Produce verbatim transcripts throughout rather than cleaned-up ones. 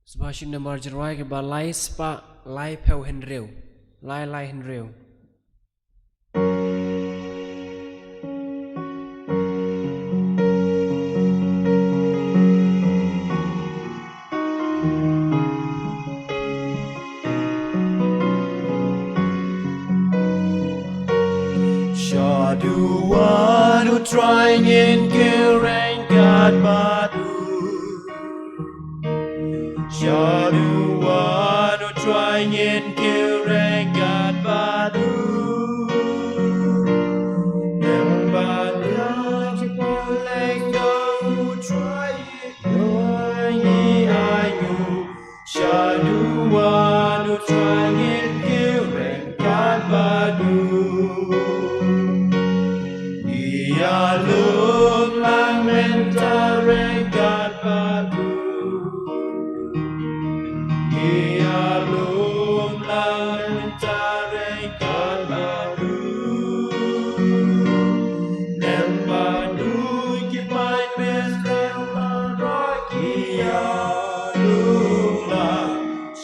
Subhashit nambar jingrwai kaba lai spah lai phew hynriew. Lai lai hynriew. Shaduwan U Trai ngin kyreng katba duh. Shaduwan U Trai ngin kyreng katba duh. Namar ba ki puleng jong U Trai ngi ai nguh. Shaduwan U Trai ngin kyreng katba duh. Ïalum lang mynta reng katba duh. Ïalum lang mynta reng katba duh. Namar ba ki paid Israel baroh ki ïalum lang.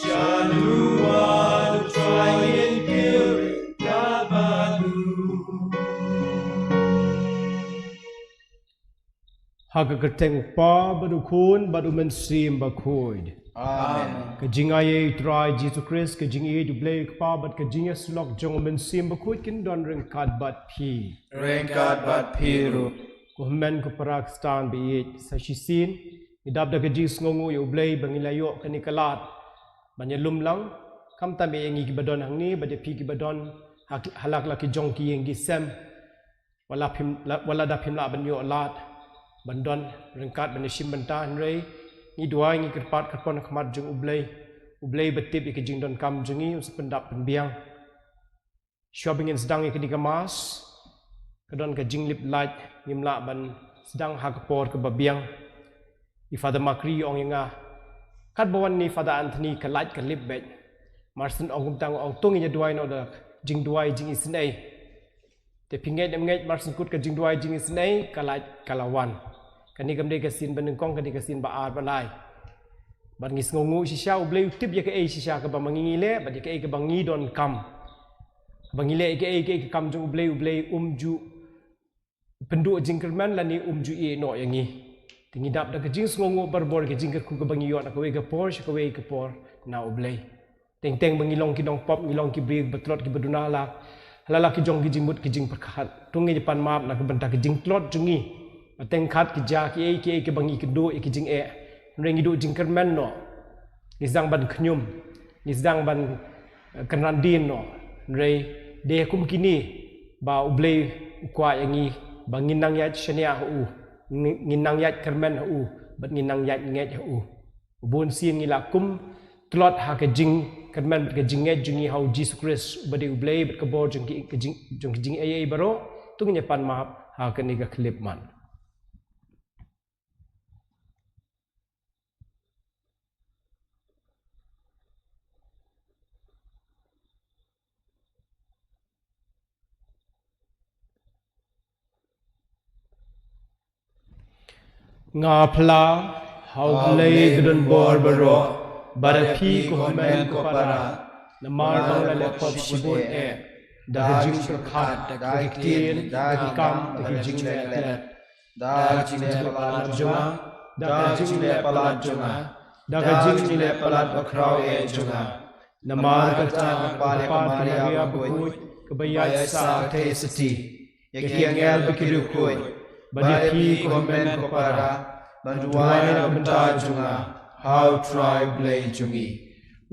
Shaduwan U Trai ngin kyreng katba duh. Ha ka kyrteng U Kpa bad U Khun bad U Mynsiem Bakhuid. Amen. Ka jingaiei U Trai Jisu Khrist, ka jingïeit U Blei U Kpa bad ka jingïasyllok jong U Mynsiem Bakhuid kin don ryngkat bad phi. Ryngkat bad phi ruh. Ko hynmen ko para Khristan baieit, sa shisien ngi dap da ka jingsngewnguh ïa U Blei ba ngi la ïoh kane ka lad ban ïalum lang, khamtam ïa ngi kiba don hangne bad ïa phi kiba don ha, ha la ki jong ki ïing ki sem. Wat la phim, la, wat la da phim lah ban ïoh lad ban don ryngkat ban ïashim bynta, hynrei ngi duwai, ngi kyrpad kyrpon ha khmat jong U Blei. U Blei uba tip ïa ka jingdonkam jong ngi un sa pyndap pynbiang. Shuwa ba ngin sdang ïa kane ka Mass, ka don ka jinglip lait, ngim lah ban sdang ha ka por kaba biang. I Father Makri ong ïa nga, katba wan i Father Anthony ka lait ka lip beit. Marshen ong kumta, nga ong to ngin ïa duwai noh da jingduwai jingisynei. Te phi ngeit ne ym ngeit, marshen kut ka jingduwai jingisynei ka lait ka la wan. Kane kam dei ka sien banyngkong, ka dei ka sien ba ar ba lai. Bad ngi sngewnguh shisha U Blei u tip ïa kaei shisha kaba ma ngi ngi leh bad ïa kaei kaba ngi donkam. Ba ngi leh ïa kaei kaei ka kam jong U Blei, U Blei um ju pynduh jingkyrmen lane um ju ïeh noh ïa ngi. Te ngi dap da ka jingsngewnguh barabor ïa ka jingkyrkhu kaba ngi ïoh na kawei ka por sha kawei ka por na U Blei. Teng teng ba ngi long ki nongpop, ngi long ki briew ba tlot kiba duna la ha la ki jong ki jingmut ki jingpyrkhat. To ngin ïa pan map na ka bynta ki jingtlot jong ngi. Ba teng khat ki jia kiei kiei kiba ngi kynduh ïa ki jingeh. Hynrei ngi duh jingkyrmen noh. Ngi sdang ban khñium, ngi sdang ban, eh, kynran dien noh. Hynrei dei kum kine ba U Blei u kwah ïa ngi ba ngin nang ïaid shaniah ha u, ngin, ngin nang ïaid kyrmen ha u, bad ngin nang ïaid ngeit ha u. Bun sien ngi la kum tlot ha ka jingkyrmen bad ka jingngeit jong ngi ha U Jisu Khrist uba dei U Blei bad ka bor jong ki, ka jing, jong ki jingaiei baroh. To ngin ïa pan map ha kane ka khyllipmat. Nga phla ha U Blei ba don bor baroh, bad ha phi ko hynmen ko para, namar ba nga la leh pop shibun eh, da ka jingpyrkhat, da ka ktien, da ka kam, da ka jingleh klet, da ka jingleh palat jong nga, da ka jingleh palat jong nga, da ka jingleh palat bakhraw eh jong nga. Namar kata nga pan ïa ka Maria bakhuid, kaba ïaid sah thei sati ïa ki angel bad ki riewkhuid, bad ïa phi ko hynmen ko para, ban duwai na ka bynta jong nga ha U Trai Blei jong ngi.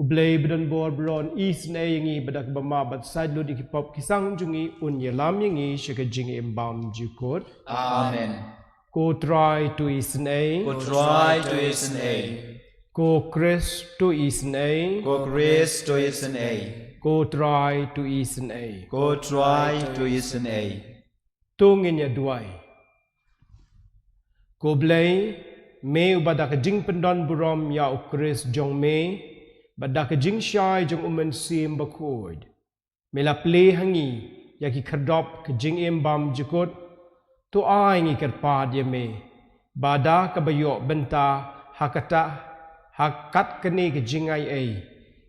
U Blei ba don bor baroh un isynei ïa ngi, bad da kaba map bad sait lut ïa ki pop ki sang jong ngi, un ïalam ïa ngi sha ka jingim bymjukut. Amen. Ko Trai to isynei. Ko Trai to isynei. Ko Khrist to isynei. Ko Khrist to isynei. Ko Trai to isynei. Ko Trai to isynei. To ngin ïa duwai. Ko Blei, me uba da ka jingpyndon burom ïa U Khrist jong me, bad da ka jingshai jong U Mynsiem Bakhuid, me la plie ha ngi ïa ki khyrdop ka jingim bymjukut. To ai ngi kyrpad ïa me ba da kaba ïoh bynta ha kata, ha kat kane ka jingai ei,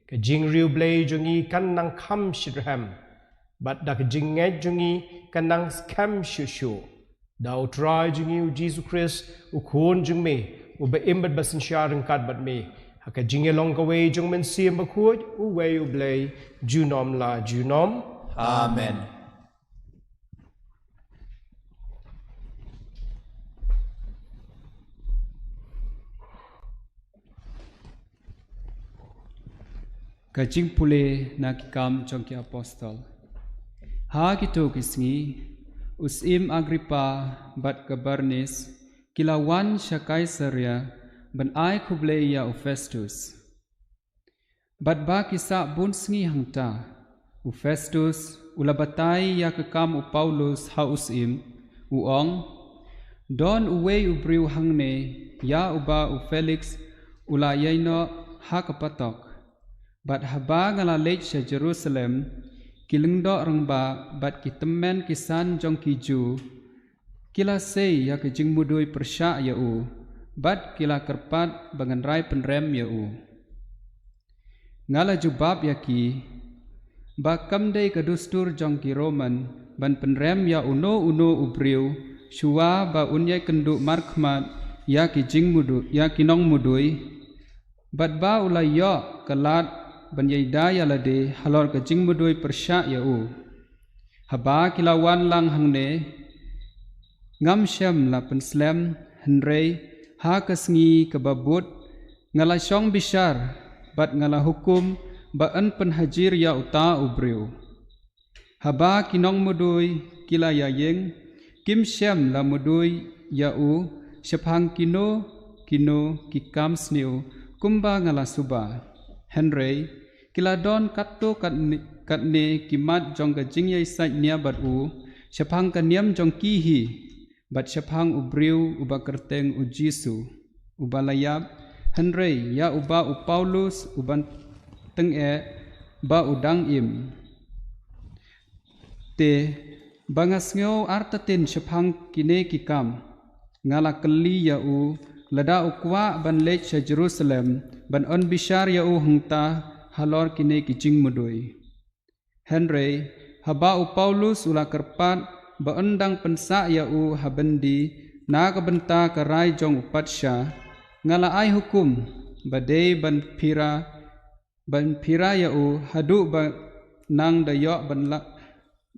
ka jingriewblei jong ngi kan nang kham shitrhem, bad da ka jingngeit jong ngi kan nang skhem shuh shuh. Da U Trai jong ngi U Jisu Khrist, U Khun jong me, uba im bad ba synshar ryngkat bad me, ha ka jingïalong kawei jong U Mynsiem Bakhuid, uwei U Blei, junom la junom. Amen. Ka jingpule na Ki Kam jong ki Apostol. Ha kito ki sngi, u Syiem Agrippa bad ka Bernis ki la wan sha Kaisaria ban ai khublei ïa u Festus. Bad ba ki sah bun sngi hangta, u Festus u la batai ïa ka kam u Paulus ha u syiem, u ong, don uwei u briew hangne, ïa uba u Feliks u la ïaineh ha ka patok. Bad haba nga la leit sha Jerusalem, ki lyngdoh rangbah bad ki tymmen ki san jong ki Jiw ki la sei ïa ka jingmudui pyrshah ïa u, bad ki la kyrpad ba ngan rai pynrem ïa u. Nga la jubab ïa ki ba kam dei ka dustur jong ki Roman ban pynrem ïa uno uno u briew shuwa ba un ïai kynduh markhmat ïa ki jingmudui, ïa ki nongmudui. Bad ba u la ïoh ka lad ban ïada ïa lade halor ka jingmudui pyrshah ïa u. Haba ki la wan lang hangne, ngam shym la pynslem, hynrei ha ka sngi kaba bud nga la shong bishar bad nga la hukum ba yn pynhajir ïa uta u briew. Haba ki nongmudui ki la ïaïeng, kim shym la mudui ïa u shaphang kino kino ki kam sniew kumba nga la suba. Hynrei ki la don katto katne, katne ki mat jong ka jingïasaid nia bad u shaphang ka niam jong ki hi, bad shaphang u briew uba kyrteng u Jisu, uba la ïap, hynrei ïa uba u Paulus u ban tyngeh ba u dang im. Te, ba nga sngew artatien shaphang kine ki kam, nga la kylli ïa u lada u kwah ban leit sha Jerusalem ban ynbishar ïa u hangta halor kine ki jingmudui. Hynrei haba u Paulus u la kyrpad ba yn dang pynsah ïa u ha byndi na ka bynta ka rai jong u patsha, nga la ai hukum ba dei ban phira, ban phira ïa u haduh ba nang da ïoh ban la,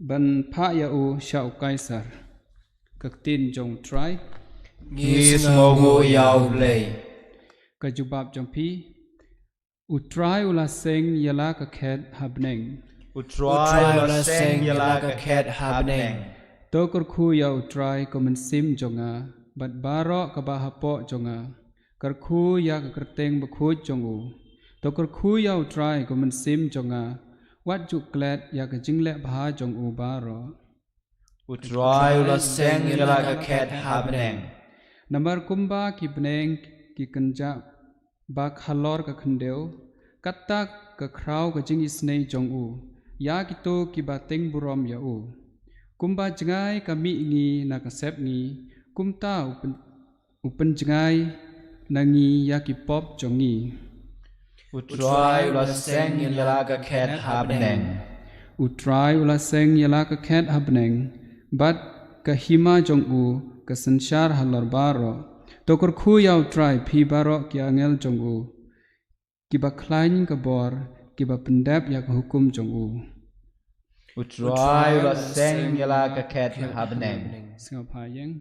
ban phah ïa u sha u Kaisar. Ka ktien jong u Trai. Ngi sngewnguh ïa u Blei. Ka jubab jong phi. U Trai u la seng ïa la ka khet ha bneng. U Trai u la seng ïa la ka khet ha bneng. To kyrkhu ïa u Trai ko mynsiem jong nga, bad baroh kaba hapoh jong nga. Kyrkhu ïa ka kyrteng bakhuid jong u. To kyrkhu ïa u Trai ko mynsiem jong nga, wat ju klet ïa ka jingleh bha jong u baroh. U Trai u la seng ïa la ka khet ha bneng. Namar kumba ki bneng ki kynjah bak halor ka khyndew, katta ka khraw ka jingisynei jong u ïa kito kiba teng burom ïa u. Kumba jngai ka mihngi na ka sepngi, kumta u pyn-, u pynjngai na ngi ïa ki pop jong ngi. U Trai u la seng ïa la ka khet ha bneng. U Trai u la seng ïa la ka khet ha bneng, bad ka hima jong u ka synshar halor baroh. To kyrkhu ïa u Trai phi baroh ki angel jong u, kiba khlaiñ ka bor, kiba pyndep ïa ka hukum jong u. U Trai u la seng ïa la ka khet ha bneng. Sngewbha ïeng.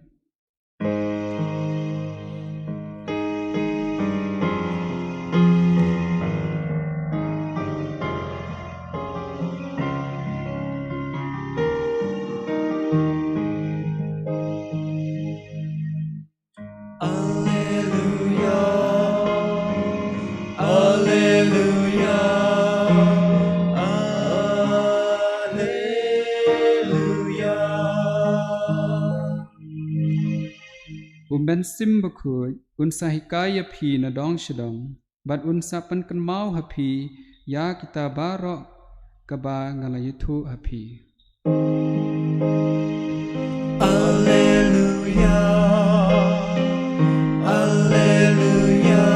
Alleluia, alleluia, alleluia. U Mynsiem Bakhuid un sa hikai ïa phi na dong sha dong, bad un sa pynkynmaw ha phi ïa kita baroh kaba nga la ïathuh ha phi. Alleluia, alleluia,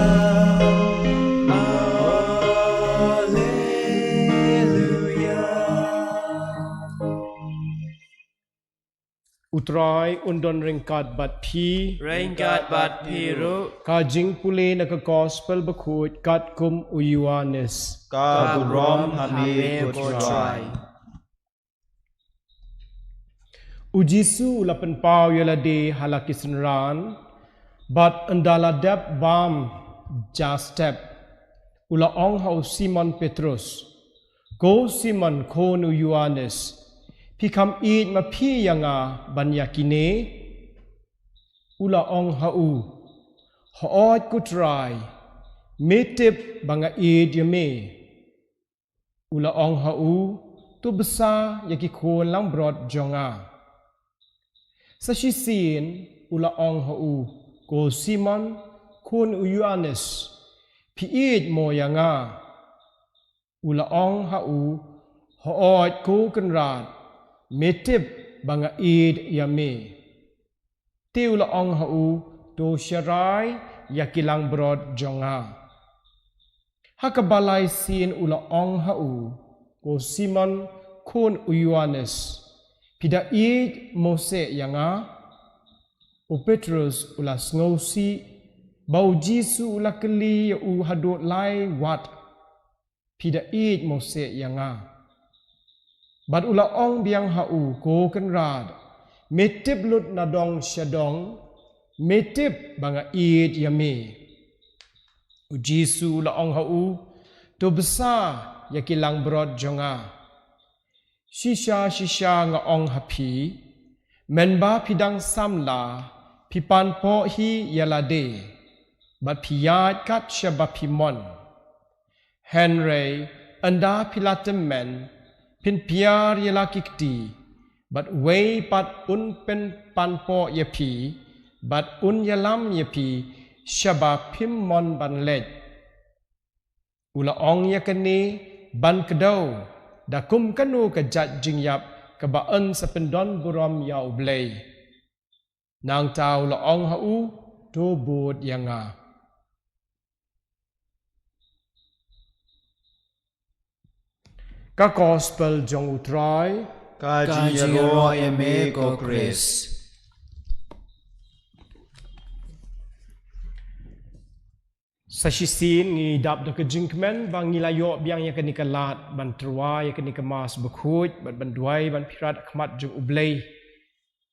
Trai un don ryngkat bad phi. Ryngkat bad phi ruh. Ka jingpule na ka Gospel bakhuid katkum u Ïoannis. Ka burom ha me ko Trai. U Jisu u la pynpaw ïa lade ha la ki synran, bad ynda la dep bam ja step, u la ong ha u Simon Petrus, "Ko Simon khun u Ïoannis, phi kham ïeit ma phi ïa nga ban ïa kine?" U la ong ha u, "Hooid ko Trai, me tip ba nga ïeit ïa me." U la ong ha u, "To bsa ïa ki khun langbrot jong nga." Sa shisien u la ong ha u, "Ko Simon khun u Ïoannis, phi ïeit mo ïa nga?" U la ong ha u, "Hooid ko Kynrad, me tip ba nga ïeit ïa me." Te u la ong ha u, "To sharai ïa ki langbrot jong nga." Ha kaba lai sien u la ong ha u, "Ko Simon khun u Ïoannis, phi da ïeit mo seh ïa nga?" U Petrus u la sngewsih ba u Jisu u la kylli ïa u haduh lai wat, "Phi da ïeit mo seh ïa nga?" Bad u la ong biang ha u, "Ko Kynrad, me tip lut na dong sha dong, me tip ba nga ïeit ïa me." U Jisu u la ong ha u, "To bsa ïa ki langbrot jong nga. Shisha shisha nga ong ha phi, mynba phi dang samla, phi pan poh hi ïa lade, bad phi ïaid kat shaba phi mon. Hynrei ynda phi la tymmen, phin piar ïa la ki kti, bad uwei pat un pynpan poh ïa phi, bad un ïalam ïa phi, shaba phim mon ban leit." U la ong ïa kane ban kdew da kum kano ka jait jingïap kaba yn sa pyndon burom ïa U Blei. Nangta u la ong ha u, "To bud ïa nga." Ka Gospel jong U Trai. Ka jingïaroh ïa me ko Khrist. Sa shisien ngi dap da ka jingkmen ba ngi la ïoh biang ïa kane ka lad ban tyrwa ïa kane ka Mass bakhuid, bad ban duwai ban phirat ha khmat jong U Blei.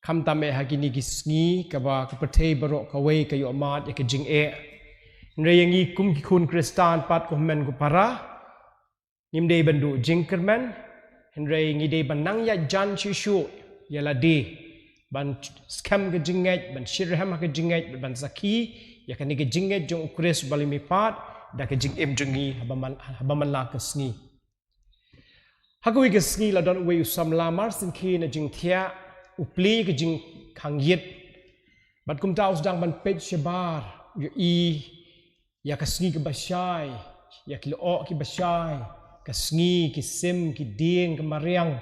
Khamtam eh ha kine ki sngi kaba ka pyrthei baroh kawei ka ïoh mad ïa ka jingeh. Hynrei ïa ngi kum ki khun Khristan pat ko hynmen ko para, ngim dei ban duh jingkyrmen, hynrei ngi dei ban nang ïajan shuh shuh ïa lade ban skhem ka jingngeit, ban shitrhem ha ka jingngeit, ban sakhi ïa kane ka jingngeit jong U Khrist ba la mihpat da ka jingim jong ngi haba man, haba man la ka sngi. Ha kawei ka sngi la don uwei u samla marsyngkien na jingthiah, u plie ka jingkhang ïit. Bad kumta u sdang ban peit shabar, u ïohi ïa ka sngi kaba shai, ïa ki lyoh kiba shai, ka sngi, ki sim, ki dieng, ka mariang.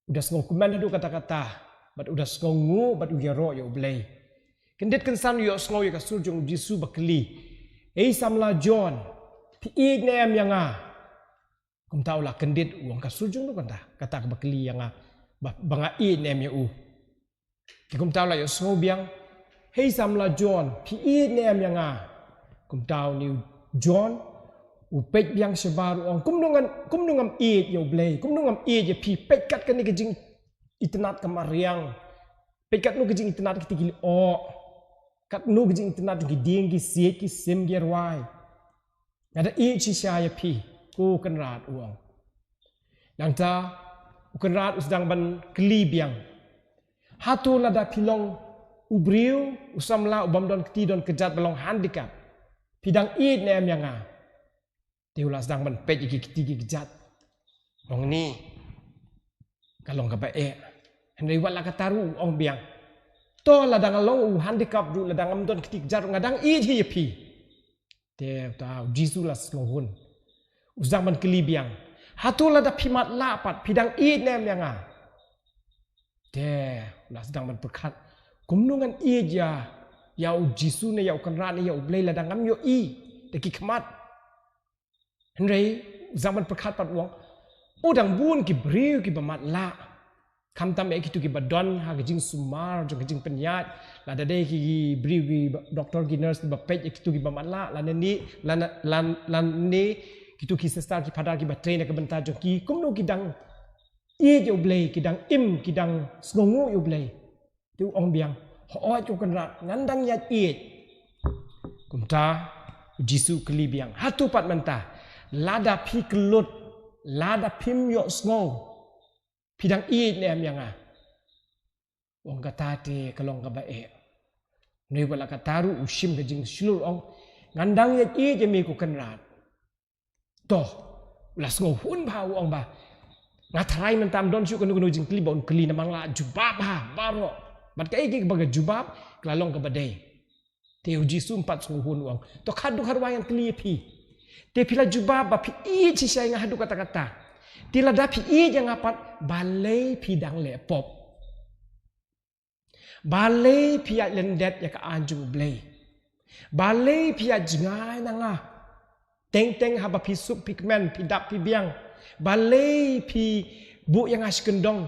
U da sngewkmen haduh katta katta, bad u da sngewnguh, bad u ïaroh ïa U Blei. Kyndit kynsan u ïohsngew ïa ka sur jong U Jisu ba kylli, "Ei samla John, phi ïeit ne em ïa nga?" Kumta u la kyndit, u ong, "Ka sur jong no kata, kata kaba kylli ïa nga ba, ba nga ïeit ne em ïa u?" Te kumta u la ïohsngew biang, "Hei samla John, phi ïeit ne em ïa nga?" Kumta une u John u peit biang shabar, u ong, "Kumno ngan, kumno ngam ïeit ïa U Blei, kumno ngam ïeit ïa phi, peit kat kane ka jingitynnad ka mariang, peit katno ka jingitynnad kita ki lyoh, katno ka jingitynnad ki dieng, ki siej, ki sim, ki rwai. Nga da ïeit shisha ïa phi, ko Kynrad," u ong. Nangta u Kynrad u sdang ban kylli biang, "Hato lada phi long u briew, u samla u bym don kti don kjat, ba long handicap, phi dang ïeit ne em ïa nga?" Te u la sdang ban peit ïa ki kti ki kjat, u ong, "Ni, ka long kaba eh." Hynrei wat la katta ruh u ong biang, "To lada nga long u handicap ruh, lada ngam don kti kjat ruh, nga dang ïeit hi ïa phi." Te uta u Jisu u la sngewhun, u sdang ban kylli biang, "Hato lada phi matlah pat, phi dang ïeit ne em ïa nga?" Te u la sdang ban pyrkhat, "Kumno ngan ïeit ïa, ïa U Jisu ne ïa u Kynrad ne ïa U Blei lada ngam ïohi da ki khmat?" Hynrei u sdang ban pyrkhat pat, u ong, "U dang bun ki briew kiba matlah, Khamtam eh kito kiba don ha ka jingsumar jong ka jingpynïaid, lada dei ki briew ki ba-, doktor ki nurse kiba peit ïa kito kiba matlah, lane ni, lane, lan-, lane kito ki sister ki phadar kiba train ha ka bynta jong ki, kumno ki dang ïeit ïa U Blei, ki dang im, ki dang sngewnguh ïa U Blei. Te u ong biang, hooid ko Kynrad, ngan dang ïaid ïeit. Kumta, u Jisu u kylli biang, hato pat mynta, lada phi kyllut, lada phim ïohsngew, phi dang ïeit ne em ïa nga? U ong kata te ka long kaba eh. Nui ba la kata ruh u shim ka jingshlur, ong, ngan dang ïaid ïeit ïa me ko Kynrad. To, u la sngewhun bha, u ong ba, nga tharai mynta ym don shuh kano kano jingkylli ba un kylli namar nga la jubab bha baroh. Bad kaei kaei ba ka jubab ka la long kaba dei. Te u Jisu um pat sngewhun, u ong, to, khadduh kharwai ngan kylli ïa phi. Te phi la jubab ba phi ïeit shisha ïa nga haduh katta katta. Te lada phi ïeit ïa nga pat, balei phi dang leh pop? Balei phi ïaid lyndet ïa ka aiñ jong U Blei? Balei phi ïaid jngai na nga? Teng teng haba phi suk phi kmen, phi dap phi biang, balei phi buh ïa nga shi kyndong?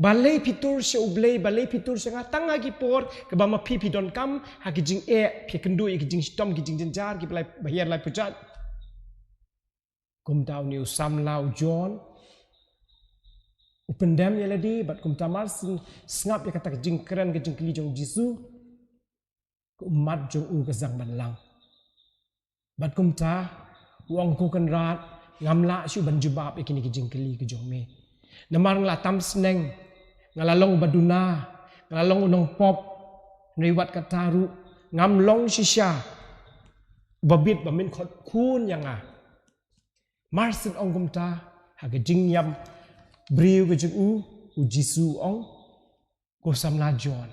Balei phi tur sha U Blei, balei phi tur sha nga tang ha ki por kaba ma phi phi donkam ha ki jingeh, phi kynduh ïa ki jingshitom, ki jingjynjar, ki ba lai, ba hiar lai pyrshah? Kumta une u samla u John u pyndem ïa lade, bad kumta mar syn sngap ïa kata ka jingkren ka jingkylli jong u Jisu, ka ummat jong u ka zang ban lang. Bad kumta u ong, ko Kynrad, ngam lah shuh ban jubab ïa kine ki jingkylli ki jong me. Namar nga la tam sneng, nga la long ba duna, nga la long u nongpop, hynrei wat kata ruh ngam long shisha ba bit ba men khot khun ïa nga. Mar syn ong kumta, ha ka jingïam briew ka jong u, u Jisu u ong, ko samla John,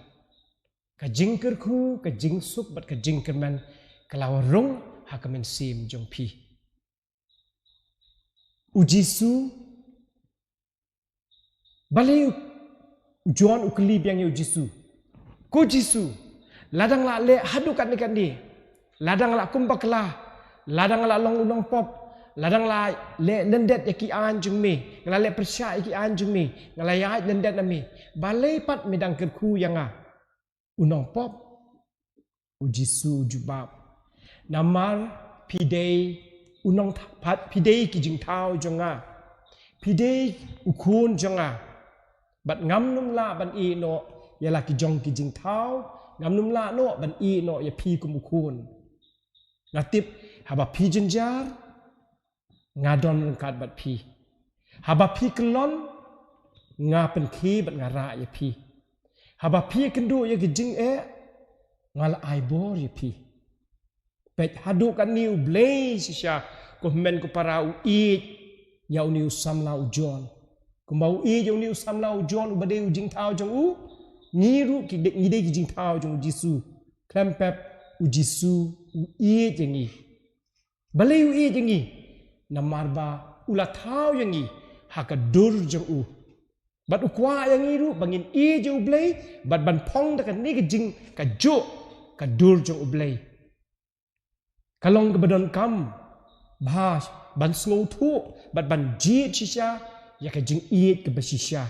ka jingkyrkhu, ka jingsuk bad ka jingkyrmen ka la rung ha ka mynsiem jong phi. U Jisu, balei u John u kylli biang ïa u Jisu, ko Jisu, lada nga la leh haduh katne katne, lada nga la kum bakla, lada nga la long u nongpop, lada nga la leh lyndet ïa ki aiñ jong me, nga la leh pyrshah ïa ki aiñ jong me, nga la ïaid lyndet na me, balei pat me dang kyrkhu ïa nga? U nongpop, u Jisu u jubab, namar phi dei u nongthaw, phi dei ki jingthaw jong nga. Phi dei u khun jong nga. Bad ngam nym lah ban ïeh noh ïa la ki jong ki jingthaw, ngam nym lah noh ban ïeh noh ïa phi kum u khun. Nga tip haba phi jynjar, nga don ryngkat bad phi. Haba phi kyllon, nga pynkhie bad nga rah ïa phi. Haba phi kynduh ïa ki jingeh, nga la ai bor ïa phi. Peit, haduh katne U Blei shisha, ko hynmen ko para, u ïeit ïa une u samla u John. Kumba u ïeit ïa une u samla u John uba dei u jingthaw jong u, ngi ruh ki dei, ngi dei ki jingthaw jong u Jisu. Khlem pep, u Jisu u ïeit ïa ngi. Balei u ïeit ïa ngi? Namar ba u la thaw ïa ngi ha ka dur jong u. Bad u kwah ïa ngi ruh ba ngin ïeit ïa U Blei, bad ban phong da kane ka jing, kajuh ka dur jong U Blei. Ka long kaba donkam bha ban sngewthuh bad ban jied shisha ïa ka jingïeit kaba shisha.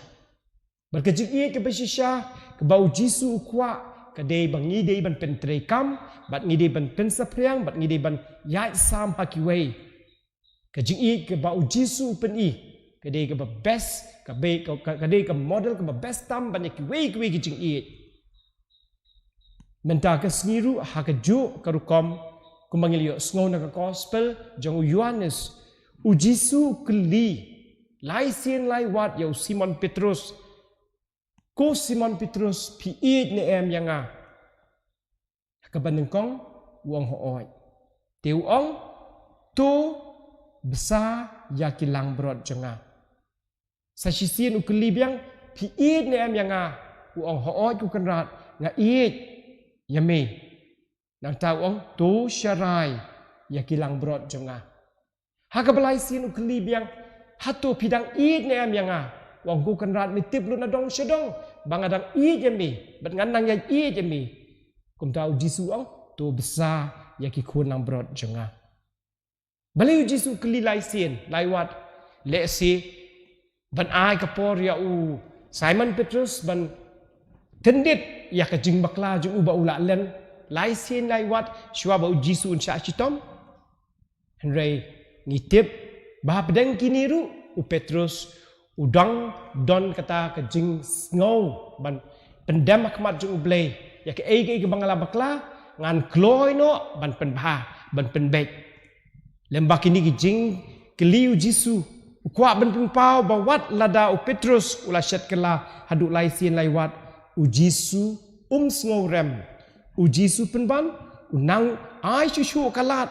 Bad ka jingïeit kaba shisha kaba u Jisu u kwah, ka dei ba ngi dei ban pyntreikam, bad ngi dei ban pynsaphriang, bad ngi dei ban ïaid sam ha kiwei. Ka jingïeit kaba u Jisu u pyni, ka dei kaba best, ka bei, ka, ka, ka dei ka model kaba best tam ban ïa kiwei kiwei ki jingïeit. Mynta ka sngi ruh ha kajuh ka rukom, kumba ngi la ïohsngew na ka gospel jong u Ïoannis, u Jisu u kylli lai sien lai wat ïa u Simon Petrus, ko Simon Petrus, phi ïeit ne em ïa nga? Ha kaba nyngkong u ong hooid. Te u ong, to bsa ïa ki langbrot jong nga. Sa shisien u kylli biang, phi ïeit ne em ïa nga? U ong, hooid ko Kynrad, nga ïeit ïa me. Nangta u ong, to sharai ïa ki langbrot jong nga. Ha kaba lai sien u kylli biang, hato phi dang ïeit ne em ïa nga? U ong, ko Kynrad, me tip lut na dong sha dong ba nga dang ïeit ïa me, bad ngan nang ïaid ïeit ïa me. Kumta u Jisu u ong, to bsa ïa ki khun langbrot jong nga. Balei u Jisu u kylli lai sien lai wat? Lehse Ban ai ka por ïa u Simon Petrus ban kyndit ïa ka jingbakla jong u ba u la len lai sien lai wat shuwa ba u Jisu un shah shitom. Hynrei ngi tip ba hapdeng kine ruh u Petrus u dang don kata ka jingsngew ban pyndem ha khmat jong U Blei, ïa kaei kaei kaba nga la bakla ngan kloi noh ban pynbha, ban pynbeit. Lem bad kine ki jingkylli u Jisu, u kwah ban pynpaw ba wat lada u Petrus u la shet kylla haduh lai sien lai wat, u Jisu um sngewrem. U Jisu pynban u nang ai shuh shuh ka lad.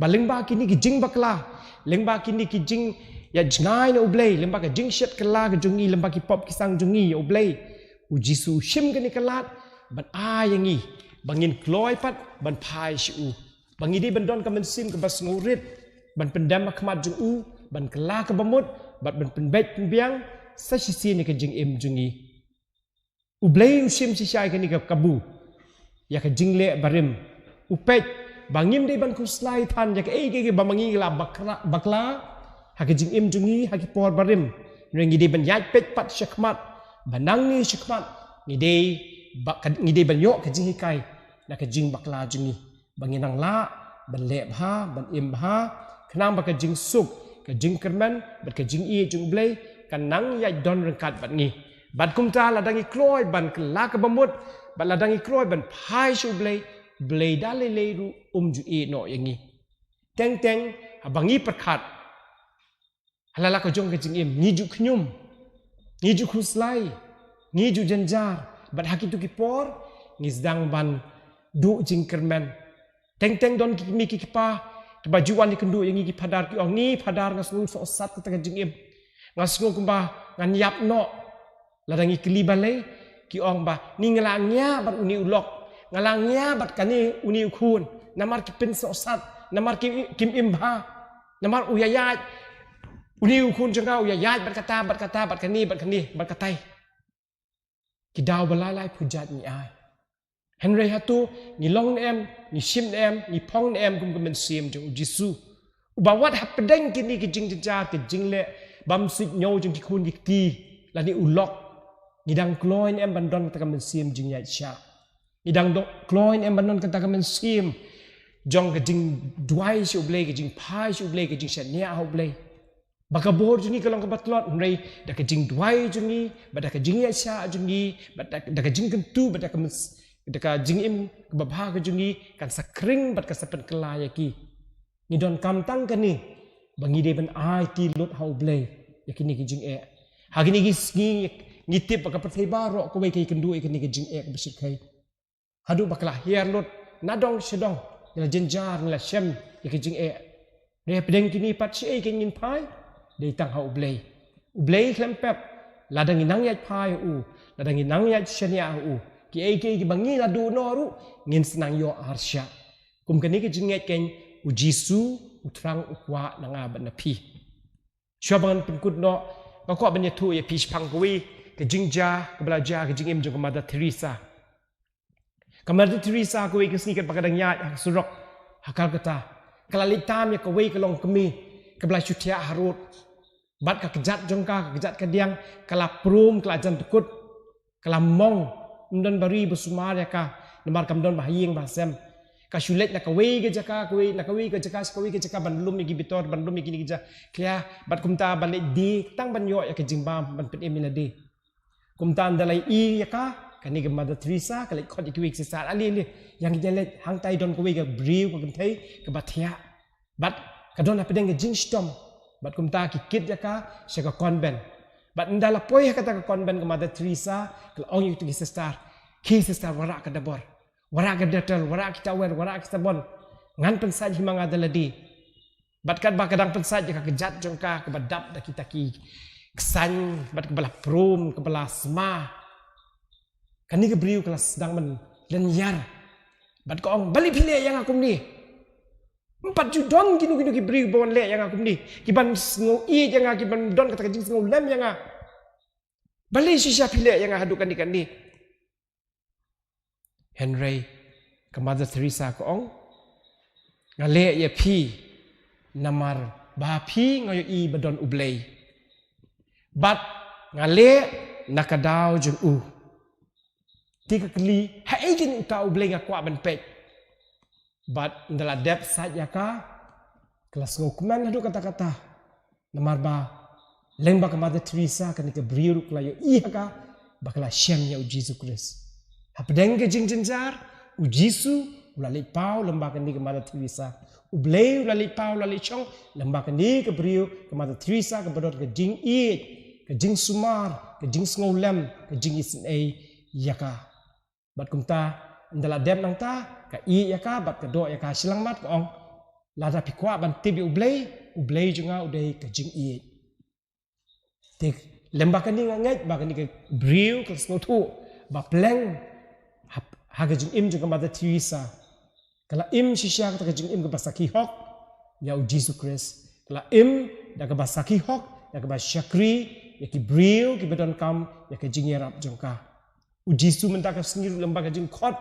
Ba lyngba kine ki jingbakla, lyngba kine ki jingïajngai na U Blei, lyngba ka jingshet kylla ka jong ngi, lyngba ki pop ki sang jong ngi ïa U Blei, u Jisu u shim kane ka lad ban ai ïa ngi ba ngin kloi pat ban phai sha u, ba ngi dei ban don ka mynsiem kaba sngewrit ban pyndem ha khmat jong u, ban kylla kaba mut, bad ban pynbeit pynbiang sa shisien ïa ka jingim jong ngi. U Blei u shim shisha ïa kane ka kabu, ïa ka jingleh barim. U peit ba ngim dei ban khuslai than ïa kaei kaei ba ma ngi la bakla, bakla ha ka jingim jong ngi ha ki por barim. Hynrei ngi dei ban ïaid peit pat sha khmat, ba nangne sha khmat ngi dei ba, ka, ngi dei ban ïoh ka jinghikai na ka jingbakla jong ngi, ba ngin nang lah ban leh bha, ban im bha, khnang ba ka jingsuk, ka jingkyrmen bad ka jingïeit jong U Blei kan nang ïaid don ryngkat bad ngi. Bad kumta lada ngi kloi ban kylla kaba mut, bad lada ngi kloi ban phai sha U Blei, U Blei da lei lei ruh um ju ïehnoh ïa ngi. Teng teng haba ngi pyrkhat ha la ka jong ka jingim, ngi ju khñium, ngi ju khuslai, ngi ju jynjar, bad ha kito ki por ngi sdang ban duh jingkyrmen. Teng teng don ki kmie ki kpa kiba ju wan ïakynduh ïa ngi ki phadar, ki ong, "Ni phadar, nga sngew sohsat kata ka jingim. Nga sngew kumba ngan ïap noh." Lada ngi kylli balei, ki ong ba, "Ni nga la ngiah bad une u lok, nga la ngiah bad kane une u khun, namar ki pynsohsat, namar ki, kim im bha, namar u ïaid, une u khun jong nga u ïaid bad kata, bad kata, bad kane, bad kane, bad katai." Ki daw ba lai lai pyrjat ngi ai. Hynrei hato ngi long ne em, ngi shim ne em, ngi phong ne em kum ka mynsiem jong u Jisu, uba wat hapdeng kine ki jingjynjar, ki jingleh bymsuid ñiew jong ki khun ki kti lane u lok, ngi dang kloi ne em ban don kata ka mynsiem jingïaid shah? Ngi dang do-, kloi ne em ban don kata ka mynsiem jong ka jingduwai sha U Blei, ka jingphai sha U Blei, ka jingshaniah ha U Blei? Ba ka bor jong ngi ka long kaba tlot, hynrei da ka jingduwai jong ngi, bad da ka jingïaid shah jong ngi, bad da, da ka jingkyntu, bad da ka mys-, da ka jingim kaba bha ka jong ngi kan sa khring bad kan sa pynkylla ïa ki. Ngi donkam tang kane, ba ngi dei ban aiti lut ha U Blei ïa kine ki jingeh. Ha kine ki sngi ngi tip ba ka pyrthei baroh kawei ka ïakynduh ïa kine ki jingeh kaba shyrkhei. Haduh ba ka la hiar lut, na dong sha dong, ngi la jynjar, ngi la shem ïa ki jingeh. Hynrei hapdeng kine pat shaei kein ngin phai? Dei tang ha U Blei. U Blei khlem pep, lada ngi nang ïaid phai ha u, lada ngi nang ïaid shaniah ha u, kiei kiei kiba ngi la duh noh ruh ngin sa nang ïoh harsha. Kum kane ka jingngeit kein u Jisu u thrang u kwah na nga bad na phi. Shuwa ba ngan pynkut noh, nga kwah ban ïathuh ïa phi shaphang kawei ka jingjia kaba la jia ha ka jingim jong ka Mother Teresa. Ka Mother Teresa kawei ka sngi katba ka dang ïaid ha ka surok ha Calcutta, ka la leit tam ïa kawei ka longkmie kaba la shu thiah harud. Bad ka kjat jong ka, ka kjat kadiang, ka la prum, ka la jan dkut. Ka la mong, ym don ba ri ba sumar ïa ka, namar kam don ba ha ïing ba ha sem. Ka shu leit na kawei ka jaka, kawei, na kawei ka jaka sha kawei ka jaka ban lum ïa ki bitor, ban lum ïa kine ki jaka khia, bad kumta ban leit die tang ban ïoh ïa ka jingbam ban pynim ïa lade. Kumta ynda la ïohi ïa ka, kane ka Mother Teresa ka leit khot ïa kiwei ki sister, ale ale, ïa ngin ïa leit, hangtai don kawei ka briew ka kynthei kaba thiah. Bad ka don hapdeng ka jingshitom. Bad kumta ki kit ïa ka sha ka convent. Bad ynda la poi ha kata ka convent ka Mother Teresa, ka la ong ïa kito ki sister, "Khie sister, wanrah ka dabor, wanrah ka Dettol, wanrah ki towel, wanrah ki sabon. Ngan pynsait hi ma nga da lade." Bad katba ka dang pynsait ïa ka kjat jong ka kaba dap da kita ki ksaiñ, bad kaba la prum, kaba la sma, kane ka briew ka la sdang ban lynñiar. Bad ka ong, "Balei phi leh ïa nga kumne? Ym pat ju don kino kino ki briew ba wan leh ïa nga kumne, ki ban sngew ïeit ïa nga, ki ban don kata ka jingsngewlem ïa nga. Balei shisha phi leh ïa nga haduh kane kane?" Hynrei ka Mother Teresa ka ong, "Nga leh ïa phi namar ba ha phi nga ïohi ba don U Blei. Bad nga leh na ka daw jong u. Te ka kylli, haei kane uta u Blei nga kwah ban peit. Bad ynda la dep sait ïa ka, ka la sngewkmen haduh katta katta. Namar ba lyngba ka Mother Teresa kane ka briew ruh ka la ïohi ha ka ba ka la shem ïa u Jisu Khrist. Hapdeng ka jingjynjar, u Jisu u la leit paw lyngba kane ka Mother Teresa. U Blei u la leit paw, u la leit shong lyngba kane ka briew ka Mother Teresa, kaba don ka jingïeit, ka jingsumar, ka jingsngewlem, ka jingisynei ïa ka. Bad kumta, ynda la dep nangta, ka ïeit ïa ka bad ka doh ïa ka shyllangmat, ka ong, lada phi kwah ban tip ïa u Blei, u Blei jong nga u dei ka jingïeit. Te lyngba kane nga ngeit ba kane ka briew ka la sngewthuh ba pleng ha, ha ka jingim jong ka Mother Teresa. Ka la im shisha kata ka jingim kaba sakhi hok ïa u Jisu Khrist. Ka la im da kaba sakhi hok, da kaba shakri ïa ki briew kiba donkam ïa ka jingïarap jong ka. U Jisu mynta ka sngi ruh lyngba ka jingkhot,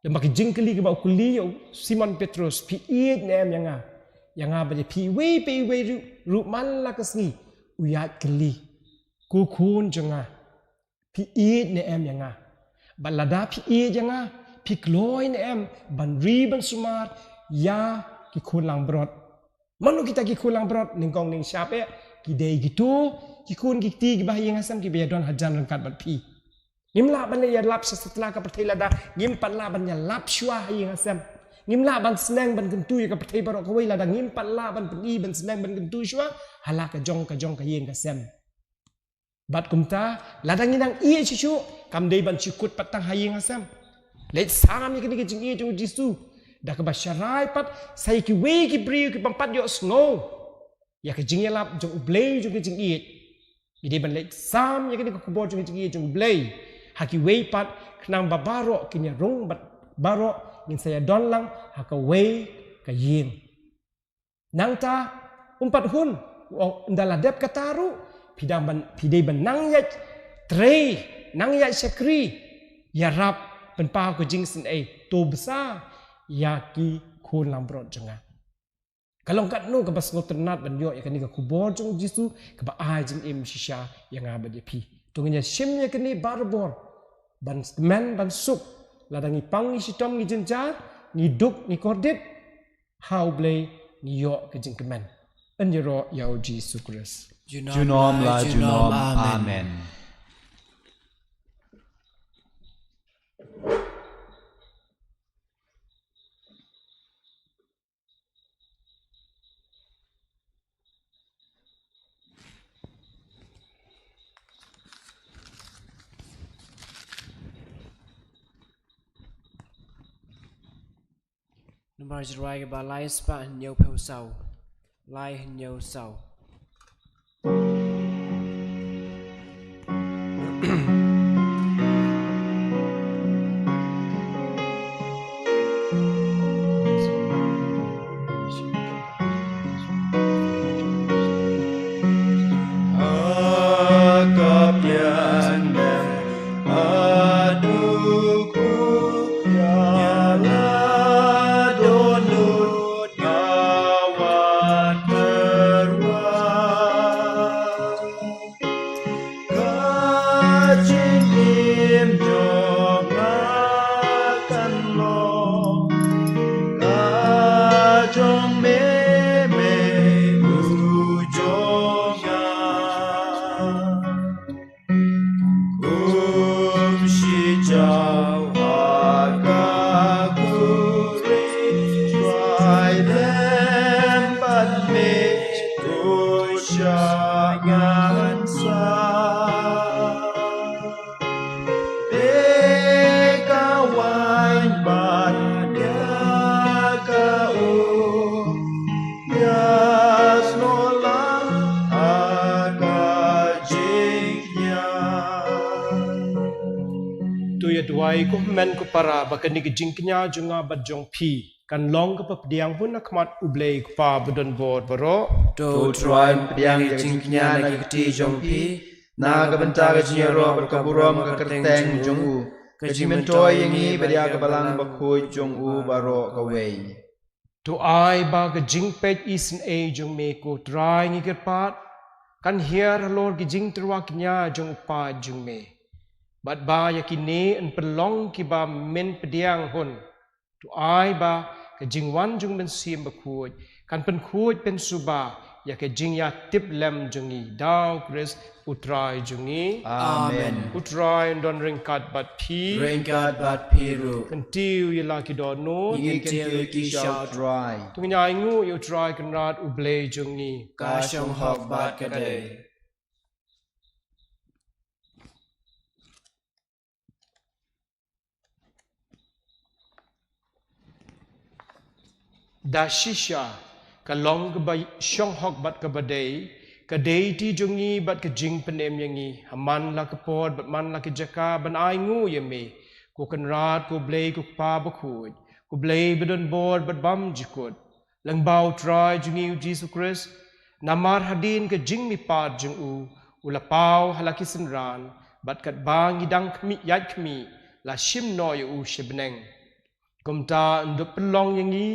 lyngba ka jingkylli kaba u kylli ïa u Simon Petros, phi ïeit ne em ïa nga? Ïa nga bad ïa phi, iwei pa iwei ruh, ruh man la ka sngi u ïaid kylli. Ko khun jong nga, phi ïeit ne em ïa nga? Bad lada phi ïeit ïa nga, phi kloi ne em ban ri ban sumar ïa ki khun langbrot? Mano kita ki khun langbrot? Nyngkong nyngshap eh, ki dei kito ki khun ki kti kiba ha ïing ha sem kiba ïadon hajan ryngkat bad phi. Ngim lah ban ïalap sha satlak ka pyrthei lada ngim pat lah ban ïalap shuwa ha ïing ha sem. Ngim lah ban sneng ban kyntu ïa ka pyrthei baroh kawei lada ngim pat lah ban pyni ban sneng ban kyntu shuwa ha la ka jong ka jong ka ïing ka sem. Bad kumta, lada ngi nang ïeit shuh shuh, kam dei ban shu kut pat tang ha ïing ha sem. Leit sam ïa kane ka jingïeit jong u Jisu da kaba sharai pat sha ïa kiwei ki briew ki bym pat ïohsngew ïa ka jingïalap jong u Blei jong ka jingïeit. Ngi dei ban leit sam ïa kane ka khubor jong ka jingïeit jong u Blei ha kiwei pat, khnang ba baroh kin ïarung bad baroh ngin sa ïadon lang ha kawei ka ïing. Nangta, um pat hun, u ong, ynda la dep kata ruh, phi dang ban, phi dei ban nang ïaid trei, nang ïaid shakri ïarap, pynpaw ka jingisynei, to bsa ïa ki khun langbrot jong nga. Ka long katno kaba sngewtynnat ban ïoh ïa kane ka khubor jong u Jisu kaba ai jingim shisha ïa nga bad ïa phi. To ngin ïa shim ïa kane barabor ban kmen ban suk, lada ngi pang ngi shitom ngi jynjar, ngi duk ngi kordit, ha u Blei ngi ïoh ka jingkmen. Yn ïaroh ïa u Jisu Khrist. Junom la junom. Amen. Namar Jrwai kaba lai spah hynñiew phew saw. Lai hynñiew saw. Ka jingim jong nga kan long ka jong me, me u jong nga. Kum shi jaw ha ka khuri, Trai lem bad me, to shah ngan sah. Te ka wan bad ïa ka um, ïa snoh lang ha ka jingkñia. To ïa duwai ko hynmen ko para ba kane ka jingkñia jong nga bad jong phi kan long ka papdiang hun ha khmat u Blei Kpa badonbor baroh. To Trai pdiang ïa ka jingkñia na ki kti jong phi, na ka bynta ka jingïaroh bad ka burom ka kyrteng jong u, ka jingmyntoi ïa ngi bad ïa ka balang bakhuid jong u baroh kawei. To ai ba ka jingpeit isynei jong me ko Trai ngi kyrpad, Kan hiar halor ki jingtyrwa kñia jong u paid jong me. Bad ba ïa kine yn pynlong kiba men pdiang hun. To ai ba ka jingwan jong u Mynsiem Bakhuid kan pynkhuid pynsuba ïa ka jingïatip lem jong ngi da u Khrist u Trai jong ngi. Amen. U Trai un don ryngkat bad phi. Ryngkat bad phi ruh. Kyntiew ïa la ki dohnud. Ngi kyntiew ïa ki sha u Trai. To ngin ïa ainguh ïa u Trai Kynrad u Blei jong ngi. Ka shong hok bad ka dei. Da shisha ka long kaba shong hok bad kaba dei, ka dei ti jong ngi bad ka jingpynim ïa ngi ha man la ka por bad man la ka jaka ban ainguh ïa me, ko Kynrad, ko Blei, ko Kpa Bakhuid, ko Blei ba don bor bad bymjukut. Lyngba u Trai jong ngi u Jisu Khrist, namar hadien ka jingmihpat jong u, u la paw ha la ki synran, bad katba ngi dang khmih ïaid khmih, la shim noh ïa u sha bneng. Kumta yn dup pynlong ïa ngi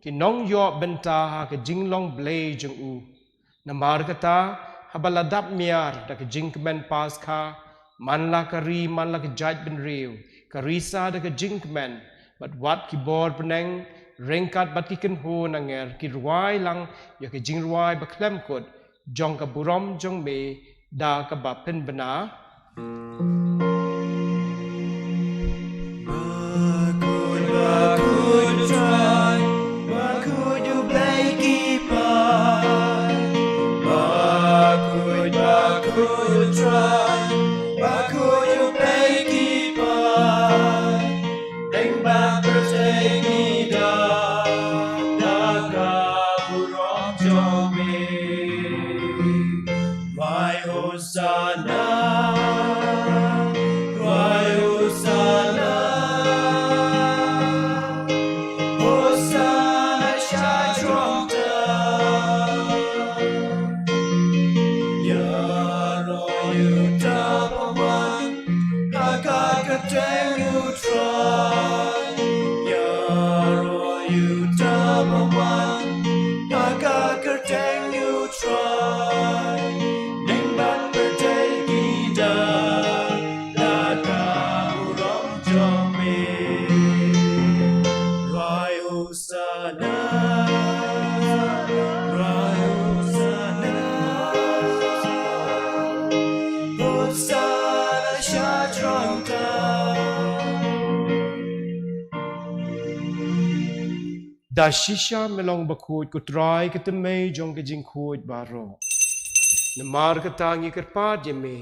ki nongïoh bynta ha ka jinglong Blei jong u. Namar kata, haba la dap miar da ka jingkmen Paskha, man la ka ri, man la ka jaitbynriew, ka risa da ka jingkmen, bad wat ki bor bneng, ryngkat bad ki kynhun anger, ki rwai lang ïa ka jingrwai bakhlem kut jong ka burom jong me, da kaba pynbna. Bakhuid, bakhuid u Trai, bakhuid u Blei ki paid. Bakhuid, bakhuid u Trai, bakhuid u Blei ki paid. Lyngba pyrthei ngi da, da ka burom jong me. Rwai Hosanna, rwai Hosanna, Hosanna sha jrong ta. Ïaroh ïa uta ba wan ha ka kyrteng u Trai. Ïaroh ïa uta ba wan ha ka kyrteng u Trai. Lyngba pyrthei ki da, da ka burom jong me. Rwai Hosanna, rwai Hosanna, Hosanna sha jrong ta. Da shisha me long bakhuid ko Trai, ka tymmen jong ka jingkhuid baroh. Namar kata ngi kyrpad ïa me,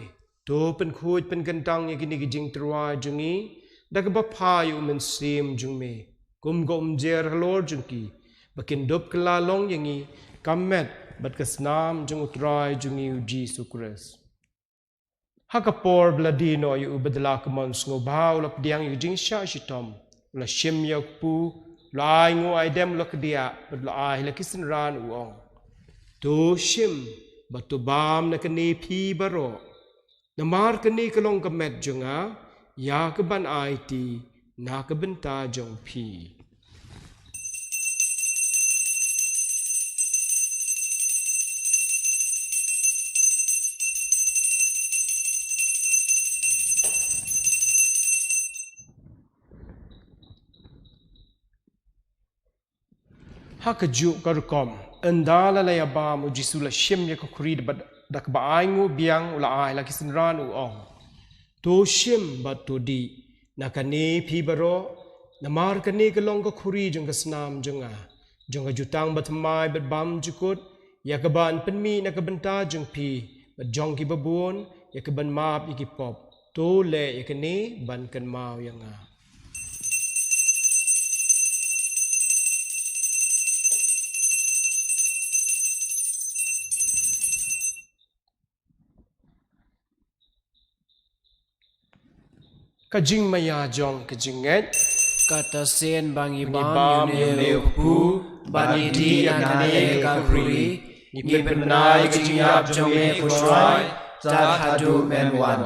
to pynkhuid pynkyntang ïa kine ki jingtyrwa jong ngi da kaba phah ïa u Mynsiem jong me, kum ka umjer halor jong ki, ba kin dup kylla long ïa ngi ka met bad ka snam jong u Trai jong ngi u Jisu Khrist. Ha ka por ba la die noh ïa u badla ka mon sngewbha, u la pdiang ïa ka jingshah shitom, u la shim ïa u kpu, u la ainguh aidem, u la kdiah bad u la ai ha la ki synran, u ong: To shim bad to bam na kane phi baroh. Namar kane ka long ka met jong nga, ïa kaban aiti na ka bynta jong phi. Ha kajuh ka rukom, ynda la la ïabam, u Jisu u la shim ïa ka khuri da, da kaba ainguh biang, u la ai ha la ki synran, u ong: To shim bad to dih na kane phi baroh, namar kane ka long ka khuri jong ka snam jong nga, jong ka jutang bathymmai bad bymjukut, ïa kaban pynmih na ka bynta jong phi bad jong kiba bun, ïa kaban map ïa ki pop. To leh ïa kane ban kynmaw ïa nga. Ka jingmaïa jong ka jingngeit. Kata sien ba ngi bam ïa une u kpu bad ngi dih na kane ka khuri, ngi pynbna ïa ka jingïap jong me, ko Trai, tad haduh men wan.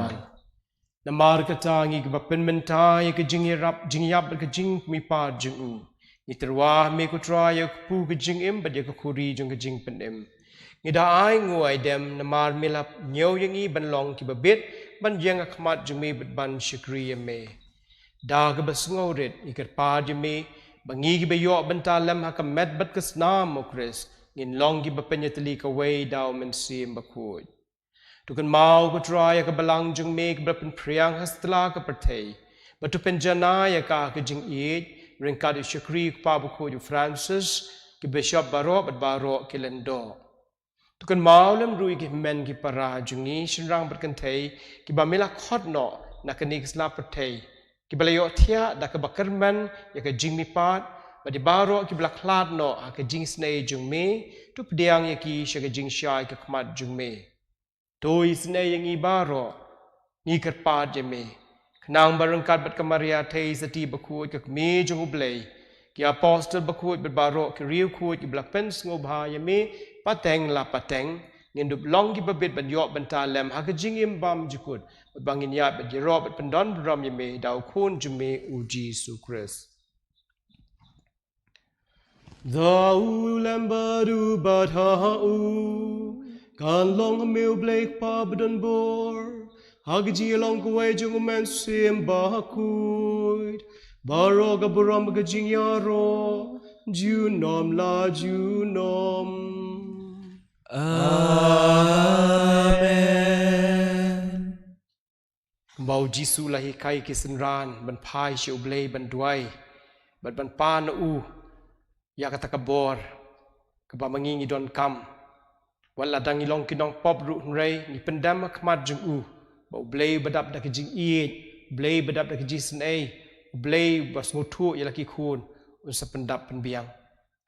Namar kata, ngi kiba pynmynta ïa ka jingïarap, jingïap bad ka jingmihpat jong u, ngi tyrwa ha me, ko Trai, ïa u kpu ka jingim bad ïa ka khuri jong ka jingpynim. Ngi da ai nguh ai dem namar me la ñiew ïa ngi ban long kiba bit ban ïeng ha khmat jong me bad ban shakri ïa me. Da kaba sngewrit ngi kyrpad ïa me ba ngi kiba ïoh bynta lem ha ka met bad ka snam, O Khrist, ngin long kiba pynïatylli kawei da U Mynsiem Bakhuid. To kynmaw, ko Trai, ïa ka balang jong me kaba la pynphriang ha satlak ka pyrthei, bad to pynjanai ïa ka ha ka jingïeit ryngkat u shakri u Kpa Bakhuid u Francis, ki bishop baroh bad baroh ki lyngdoh. To kynmaw lem ruh ïa ki hynmen ki para jong ngi shynrang bad kynthei kiba me la khot noh na kane ka sla pyrthei, kiba la ïohthiah da kaba kyrmen ïa ka jingmihpat, bad ïa baroh kiba la khlad noh ha ka jingisynei jong me, to pdiang ïa ki sha ka jingshai ka khmat jong me. To isynei ïa ngi baroh, ngi kyrpad ïa me, khnang ba ryngkat bad ka Maria Theisotti Bakhuid, ka Kmie jong U Blei, ki apostol bakhuid bad baroh ki riewkhuid kiba la pynsngewbha ïa me pateng la pateng, ngin dup long kiba bit ban ïoh bynta lem ha ka jingim bymjukut, bad ba ngin ïaid bad ïaroh bad pyndon burom ïa me da U Khun jong me U Jisu Khrist. Da u lem bad u bad ha u, kan long ha me U Blei Kpa badonbor, ha ka jingïalong kawei jong U Mynsiem Bakhuid, baroh ka burom ka jingïaroh junom la junom. Amen. Kumba U Jisu u la hikai ki synran ban phai sha U Blei ban duwai, bad ban pan na u ïa kata ka bor kaba ma ngi ngi donkam. Wat la dang ngi long ki nongpop ruh, hynrei ngi pyndem ha khmat jong u ba U Blei uba dap da ka jingïeit, U Blei uba dap da ka jingisynei, U Blei uba sngewthuh ïa la ki khun, un sa pyndap pynbiang.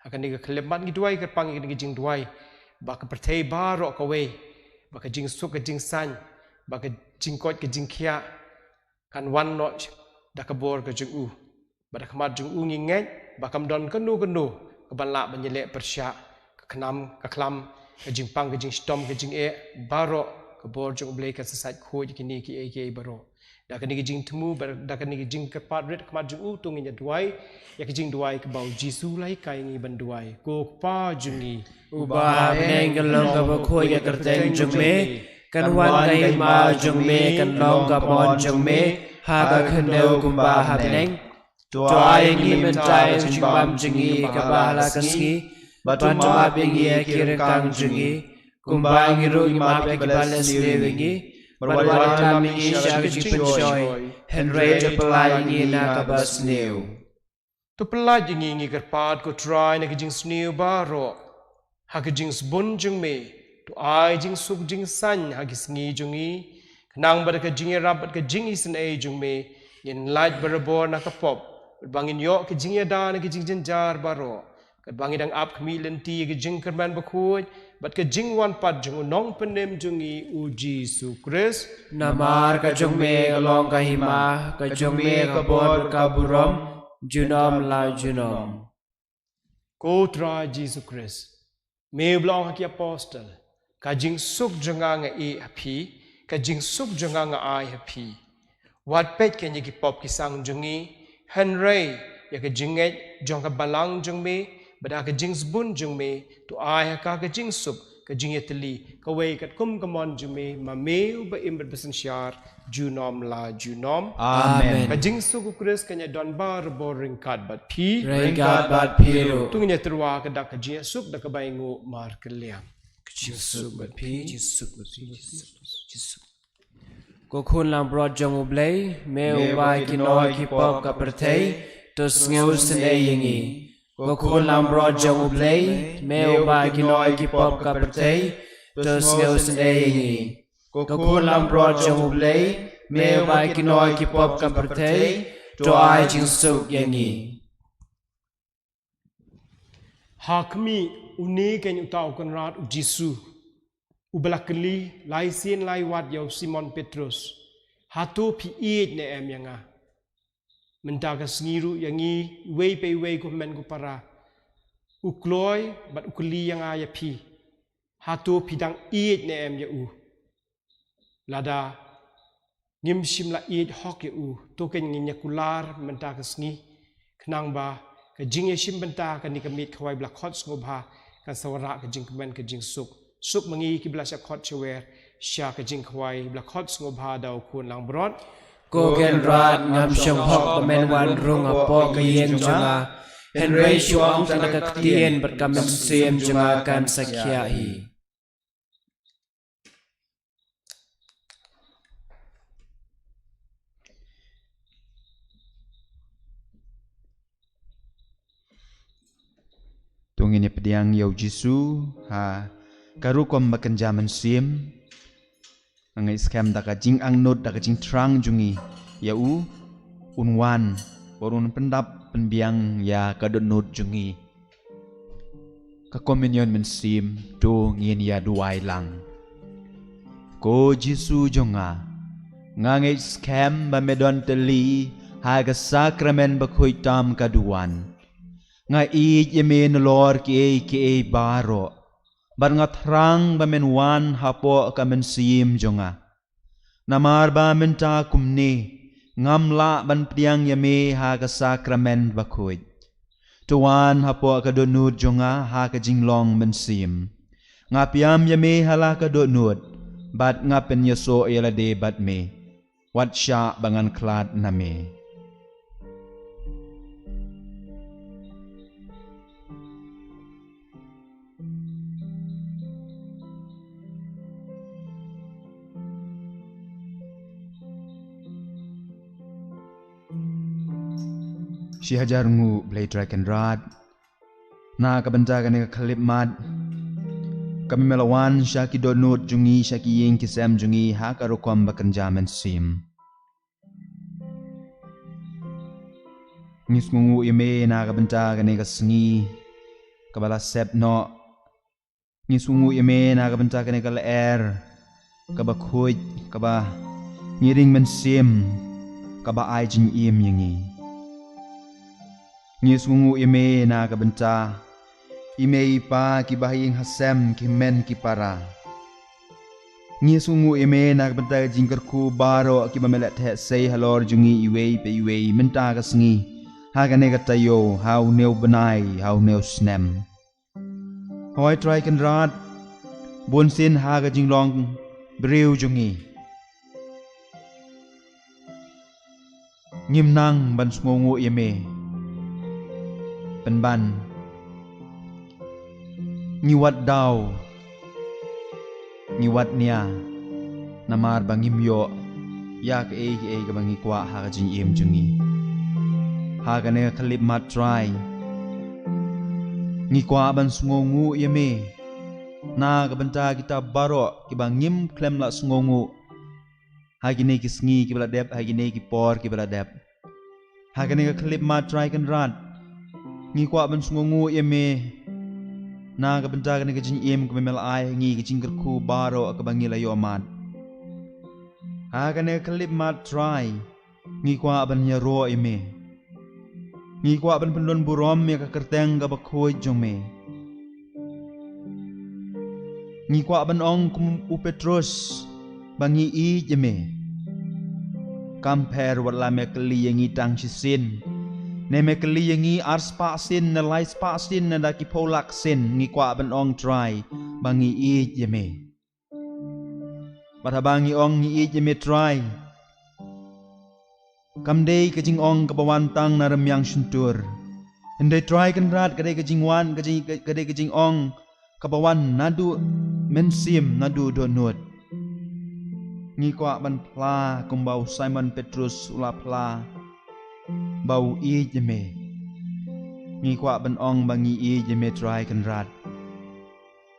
Ha kane ka khyllipmat ngi duwai kyrpang ïa kane ka jingduwai, ba ka pyrthei baroh kawei, ba ka jingsuk ka jingsain, ba ka jingkoit ka jingkhiah kan wan noh da ka bor ka jong u. Bad ha khmat jong u ngi ngeit ba kam don kano kano kaban lah ban ïaleh pyrshah, ka khnam ka khlam, ka jingpang ka jingshitom ka jingeh, baroh ka bor jong U Blei kan sa sait khuid ïa kine kiei kiei baroh. Da kane ka jingthmu, ba da kane ka jingkyrpad rit ha khmat jong u, to ngin ïa duwai ïa ka jingduwai kaba U Jisu u la hikai ïa ngi ban duwai. Ko Kpa jong ngi uba ha bneng, kan long kaba khuid ïa ka kyrteng jong me, kan wan ka hima jong me, kan long ka mon jong me ha ka khyndew kumba ha bneng. To ai ïa ngi mynta ka jingbam jong ngi kaba ha la ka sngi, bad to map ïa ngi ïa ki ryngkang jong ngi, kumba ngi ruh ngi map ïa kiba leh sniew ïa ngi, bad wat ïalam ïa ngi sha ka jingpynshoi, hynrei to pyllait ïa ngi na kaba sniew. To pyllait ïa ngi, ngi kyrpad ko Trai, na ka jingsniew baroh ha ka jingsbun jong me. To ai jingsuk jingsain ha ki sngi jong ngi, khnang ba da ka jingïarap bad ka jingisynei jong me ngin lait barabor na ka pop, bad ba ngin ïoh ka jingïada na ka jingjynjar baroh, katba ngi dang ap khmih lynti ïa ka jingkyrmen bakhuid bad ka jingwan pat jong u Nongpynim jong ngi U Jisu Khrist. Namar ka jong me ka long ka hima, ka jong me ka bor ka burom, junom la junom. Ko Trai Jisu Khrist, me uba la ong ha ki apostol, ka jingsuk jong nga nga ai ha phi, ka jingsuk jong nga nga ai ha phi. Wat peit kein ïa ki pop ki sang jong ngi, hynrei ïa ka jingngeit jong ka balang jong me, bad ha ka jingsbun jong me, to ai ha ka ka jingsuk, ka jingïatylli kawei katkum ka mon jong me, ma me uba im bad ba synshar junom la junom. Amen. Ka jingsuk U Khrist kan ïa don barabor ryngkat bad phi. Ryngkat bad phi ruh. To ngin ïa tyrwa ka dak ka jingsuk da kaba ïnguh markylliang. Ka jingsuk bad phi, jingsuk bad phi, jingsuk, jingsuk. Ko Khun langbrot jong U Blei, me uba ai kino ki pop ka pyrthei, to sngewsynei ïa ngi. Ko Khun langbrot jong U Blei, me uba ai kino ki pop ka pyrthei, to sngewsynei ïa ngi. Ko Khun langbrot jong U Blei, me uba ai kino ki pop ka pyrthei, to ai jingsuk ïa ngi. Ha khmih, une kein uta u Kynrad U Jisu uba la kylli lai sien lai wat ïa u Simon Petrus, hato phi ïeit ne em ïa nga? Mynta ka sngi ruh ïa ngi iwei pa iwei, ko hynmen ko para, u kloi bad u kylli ïa nga ïa phi, hato phi dang ïeit ne em ïa u? Lada ngim shym la ïeit hok ïa u, to kein ngin ïa kular mynta ka sngi, khnang ba ka jingïashim bynta kane ka miet khawai ba la khot sngewbha kan sa wanrah ka jingkmen ka jingsuk. Suk ma ngi kiba la shah khot shawer sha ka jingkhawai, ba la khot sngewbha da u khun langbrot. Ko Kynrad, ngam shym hok ba men wan rung hapoh ka ïing jong nga, hynrei shu ong tang da ka ktien bad ka mynsiem jong nga kan sa khiah hi. To ngin ïa pdiang ïa u Jisu ha ka rukom ba kynja mynsiem. Nga ngeit skhem da ka jingangnud, da ka jingthrang jong ngi ïa u, un wan bad un pyndap pynbiang ïa ka dohnud jong ngi. Ka Communion Mynsiem, to ngin ïa duwai lang. Ko Jisu jong nga, nga ngeit skhem ba me don tylli ha ka Sakramen Bakhuid tam ka duwan. Nga ïeit ïa me nalor kiei kiei baroh, bad nga thrang ba men wan hapoh ka mynsiem jong nga. Namar ba mynta kumne ngam lah ban pdiang ïa me ha ka Sakramen Bakhuid. To wan hapoh ka dohnud jong nga ha ka jinglong mynsiem. Nga pdiang ïa me ha la ka dohnud, bad nga pynïasoh ïa lade bad me. Wat shah ba ngan khlad na me. Shi hajar nguh Blei Trai Kynrad, na ka bynta kane ka khyllipmat kaba me la wan sha ki dohnud jong ngi, sha ki ïing ki sem jong ngi ha ka rukom ba kynja mynsiem. Ngi sngewnguh ïa me na ka bynta kane ka sngi kaba la sep noh. Ngi sngewnguh ïa me na ka bynta kane ka lyer kaba khuid, kaba ngi ring mynsiem, kaba ai jingim ïa ngi. Ngi sngewnguh ïa me na ka bynta i mei i pa, kiba ha ïing ha sem, ki hynmen ki para. Ngi sngewnguh ïa me na ka bynta ka jingkyrkhu baroh kiba me la theh sei halor jong ngi iwei pa iwei mynta ka sngi, ha kane ka taïew, ha une u bnai, ha une u snem. Hooid Trai Kynrad, bunsien ha ka jinglong briew jong ngi, ngim nang ban sngewnguh ïa me. Pynban ngi wad daw, ngi wad nia, namar ba ngim ïoh ïa kaei kaei kaba ngi kwah ha ka jingim jong ngi. Ha kane ka khyllipmat Trai, ngi kwah ban sngewnguh ïa me na ka bynta kita baroh kiba ngim khlem lah sngewnguh ha kine ki sngi kiba la dep, ha kine ki por kiba la dep. Ha kane ka khyllipmat Trai Kynrad, ngi kwah ban sngewnguh ïa me na ka bynta kane ka jingim kaba me la ai ha ngi, ka jingkyrkhu baroh kaba ngi la ïoh mad. Ha kane ka khyllipmat Trai, ngi kwah ban ïaroh ïa me. Ngi kwah ban pyndon burom ïa ka kyrteng kaba khuid jong me. Ngi kwah ban ong kum u Petrus ba ngi ïeit ïa me. Kam pher wat la me kylli ïa ngi tang shisien, ne me kylli ïa ngi ar spah sien, ne lai spah sien, ne da ki phew lak sien, ngi kwah ban ong Trai ba ngi ïeit ïa me. Bad haba ngi ong ngi ïeit ïa me Trai, kam dei ka jingong kaba wan tang na rmiang shyntur. Hynrei Trai Kynrad, ka dei ka jingwan, ka jing, ka, ka dei ka jingong kaba wan naduh mynsiem, naduh dohnud. Ngi kwah ban phla kumba u Simon Petrus u la phla ba u ïeit ïa me. Ngi kwah ban ong ba ngi ïeit ïa me Trai Kynrad.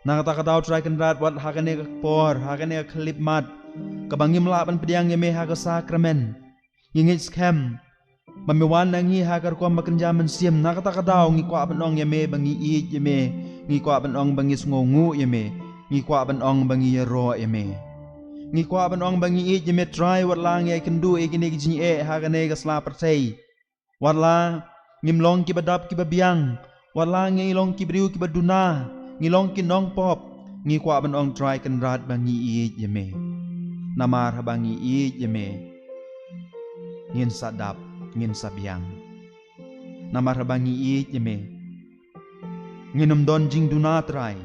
Na kata ka daw Trai Kynrad, wat ha kane ka por, ha kane ka khyllipmat kaba ngim lah ban pdiang ïa me ha ka sakramen, ngi ngeit skhem ba me wan na ngi ha ka rukom ba kynja mynsiem. Na kata ka daw ngi kwah ban ong ïa me ba ngi ïeit ïa me. Ngi kwah ban ong ba ngi sngewnguh ïa me. Ngi kwah ban ong ba ngi ïaroh ïa me. Ngi kwah ban ong ba ngi ïeit ïa me Trai, wat la ngi ïakynduh ïa kine ki jingeh ha kane ka sla pyrthei. Wat la ngim long kiba dap kiba biang, wat la ngi long ki briew kiba duna, ngi long ki nongpop, ngi kwah ban ong Trai Kynrad ba ngi ïeit ïa me. Namar haba ngi ïeit ïa me, ngin sa dap, ngin sa biang. Namar haba ngi ïeit ïa me, ngin ym don jingduna Trai.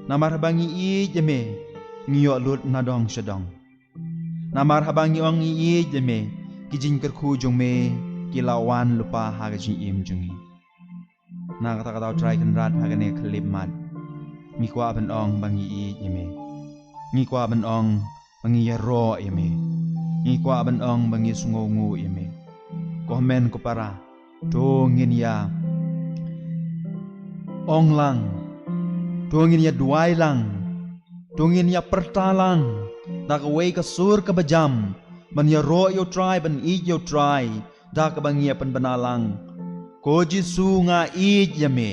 Namar haba ngi ïeit ïa me, ngi ïoh lut na dong sha dong. Namar haba ngi ong ngi ïeit ïa me, ki jingkyrkhu jong me ki la wan lypa ha ka jingim jong ngi. Na kata ka daw Trai Kynrad, ha kane ka khyllipmat ngi kwah ban ong ba ngi ïeit ïa me. Ngi kwah ban ong ba ngi ïaroh ïa me. Ngi kwah ban ong ba ngi sngewnguh ïa me. Ko hynmen ko para, to ngin ïa ong lang, to ngin ïa duwai lang, to ngin ïa pyrta lang da kawei ka sur kaba jam, ban ïaroh ïa u Trai, ban ïeit ïa u Trai da kaba ngi ïa pynbna lang. Ko Jisu, nga ïeit ïa me.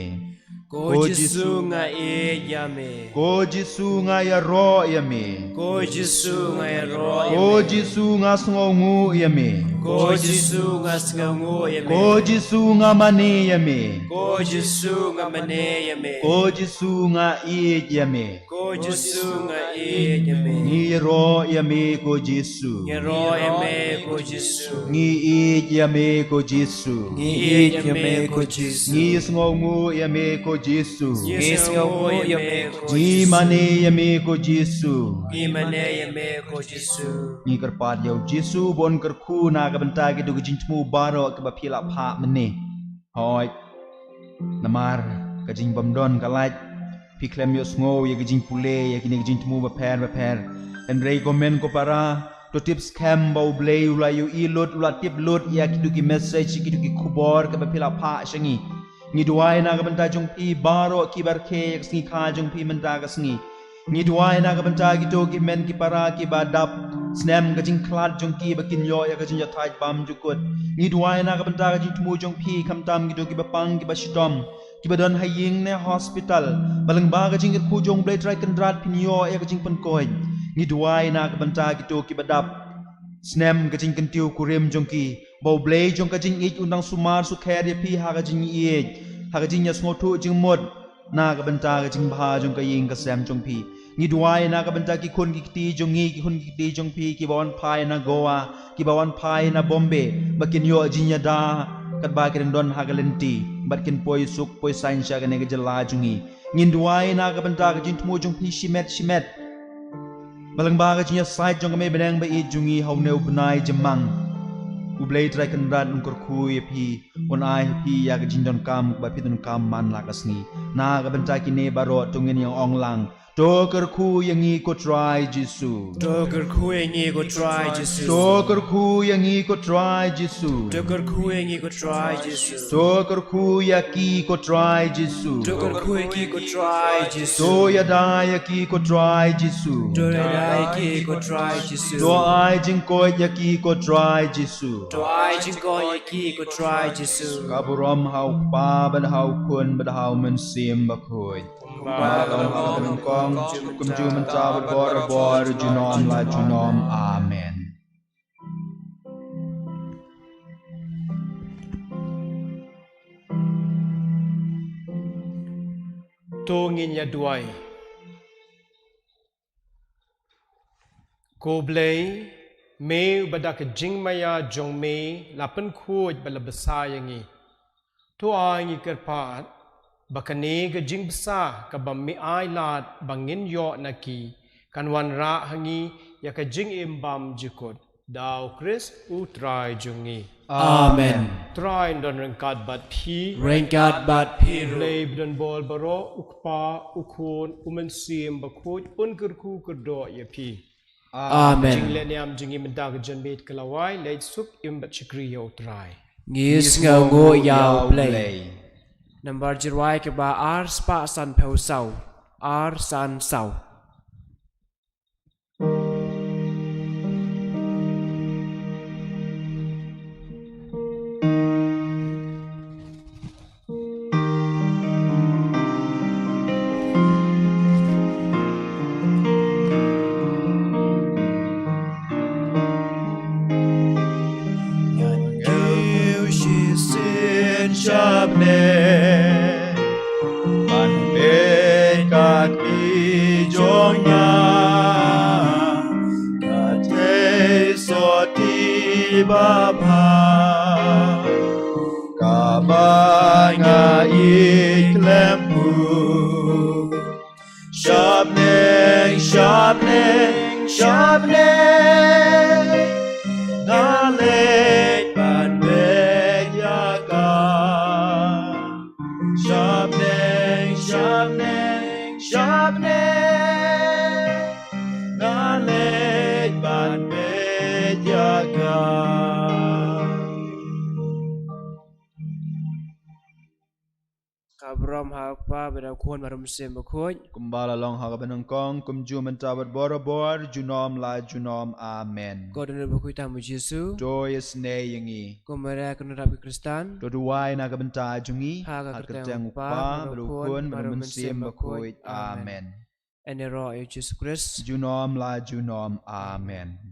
Ko Jisu, nga ïeit ïa me. Ko Jisu, nga ïaroh ïa me. Ko Jisu, nga ïaroh ïa me. Ko Jisu, nga sngewnguh ïa me. Ko Jisu, nga sngewnguh ïa me. Ko Jisu, nga mane ïa me. Ko Jisu, nga mane ïa me. Ko Jisu, nga ïeit ïa me. Ko Jisu, nga ïeit ïa me. Ngi ïaroh ïa me ko Jisu. Ngi ïaroh ïa me ko Jisu. Ngi ïeit ïa me ko Jisu. Ngi ïeit ïa me ko Jisu. Ngi sngewnguh ïa me ko Jisu. Ngi sngewnguh ïa me ko Jisu. Ngi mane ïa me ko Jisu. Ngi mane ïa me ko Jisu. Ngi kyrpad ïa u Jisu ban kyrkhu na ka bynta kito ki jingthmu baroh kiba phi la phah mynne. Hooid. Namar ka jingbymdon ka lait, phi khlem ïohsngew ïa ka jingpule ïa kine ki jingthmu bapher bapher. Hynrei ko hynmen ko para, to tip skhem ba U Blei u la ïohi lut, u la tip lut ïa kito ki message, ïa kito ki khubor kiba phi la phah sha ngi. Ngi duwai na ka bynta jong phi baroh kiba rakhe ïa ka sngi kha jong phi mynta ka sngi. Ngi duwai na ka bynta kito ki hynmen ki para kiba dap snem ka jingkhlad jong ki ba kin ïoh ïa ka jingïathait bymjukut. Ngi duwai na ka bynta ka jingthmu jong phi, khamtam kito kiba pang kiba shitom, kiba don ha ïing ne hospital. Ba lyngba ka jingkyrkhu jong U Blei Trai Kynrad phin ïoh ïa ka jingpynkoit. Ngi duwai na ka bynta kito kiba dap snem ka jingkyntiew kurim jong ki, ba U Blei jong ka jingïeit un dang sumar sukher ïa phi ha ka jingïeit, ha ka jingïasngewthuh jingmut na ka bynta ka jingbha jong ka ïing ka sem jong phi. Ngi duwai na ka bynta ki khun ki kti jong ngi, ki khun ki kti jong phi kiba wan phai na Goa, kiba wan phai na Bombay, ba kin ïoh jingïada katba ki dang don ha ka lynti, bad kin poi suk poi saiñ sha kane ka jylla jong ngi. Ngin duwai na ka bynta ka jingthmu jong phi shimet shimet. Ba lyngba ka jingïasaid jong ka Mei Bneng ba ïeit jong ngi ha une u bnai jymmang, U Blei Trai Kynrad un kyrkhu ïa phi, un ai ha phi ïa ka jingdonkam ba phi donkam man la ka sngi. Na ka bynta kine baroh to ngin ïa ong lang: To kyrkhu ïa ngi ko Trai Jisu. To kyrkhu ïa ngi ko Trai Jisu. To kyrkhu ïa ngi ko Trai Jisu. To kyrkhu ïa ngi ko Trai Jisu. To kyrkhu ïa ki ko Trai Jisu. To kyrkhu ïa ki ko Trai Jisu. To ïada ïa ki ko Trai Jisu. To ïada ïa ki ko Trai Jisu. To ai jingkoit ïa ki ko Trai Jisu. To ai jingkoit ïa ki ko Trai Jisu. Ka burom ha u Kpa bad ha u Khun bad ha u Mynsiem Bakhuid. Kumba ka long ha kaba nyngkong, kumjuh mynta bad barabor, junom la junom. Amen. To ngin ïa duwai. Ko Blei, me uba da ka jingmaïa jong me la pynkhuid bad la bsa ïa ngi. To ai ngi kyrpad ba kane ka jingbsa kaba me ai lad ba ngin ïoh na ki kan wanrah ha ngi ïa ka jingim bymjukut. Da U Khrist U Trai jong ngi. Amen. Trai un don ryngkat bad phi. Ryngkat bad phi ruh. Blei ba don bor baroh, U Kpa, U Khun, U Mynsiem Bakhuid, un kyrkhu kyrdoh ïa phi. Amen. Jingleh niam jong ngi mynta ka janmiet ka la wai, leit suk im bad shakri ïa U Trai. Ngi sngewnguh ïa U Blei. Nambar jingrwai kaba ar spah sanphew saw, ar san saw. Ngan kiew shisien sha bneng ban peit ka kmie jong nga, ka theisotti babha kaba nga ïeit khlem phuh. Sha Shabneng, nga leit ban beh ïa ka. Shabneng, shabneng, shabneng, nga leit ban beh ïa ka. Ka burom ha u Kpa bad ha u Khun bad ha u Mynsiem Bakhuid. Kumba la long ha kaba nyngkong, kumjuh mynta bad barabor, junom la junom. Amen. Ko don bakhuid tam u Jisu. To ïasnei ïa ngi. Ko Maria ka nongrep ki Khristan. To duwai na ka bynta jong ngi. Ha ka kyrteng u Kpa bad u Khun bad ha u Mynsiem Bakhuid. Amen. Yn ïaroh ïa u Jisu Khrist. Junom la junom. Amen.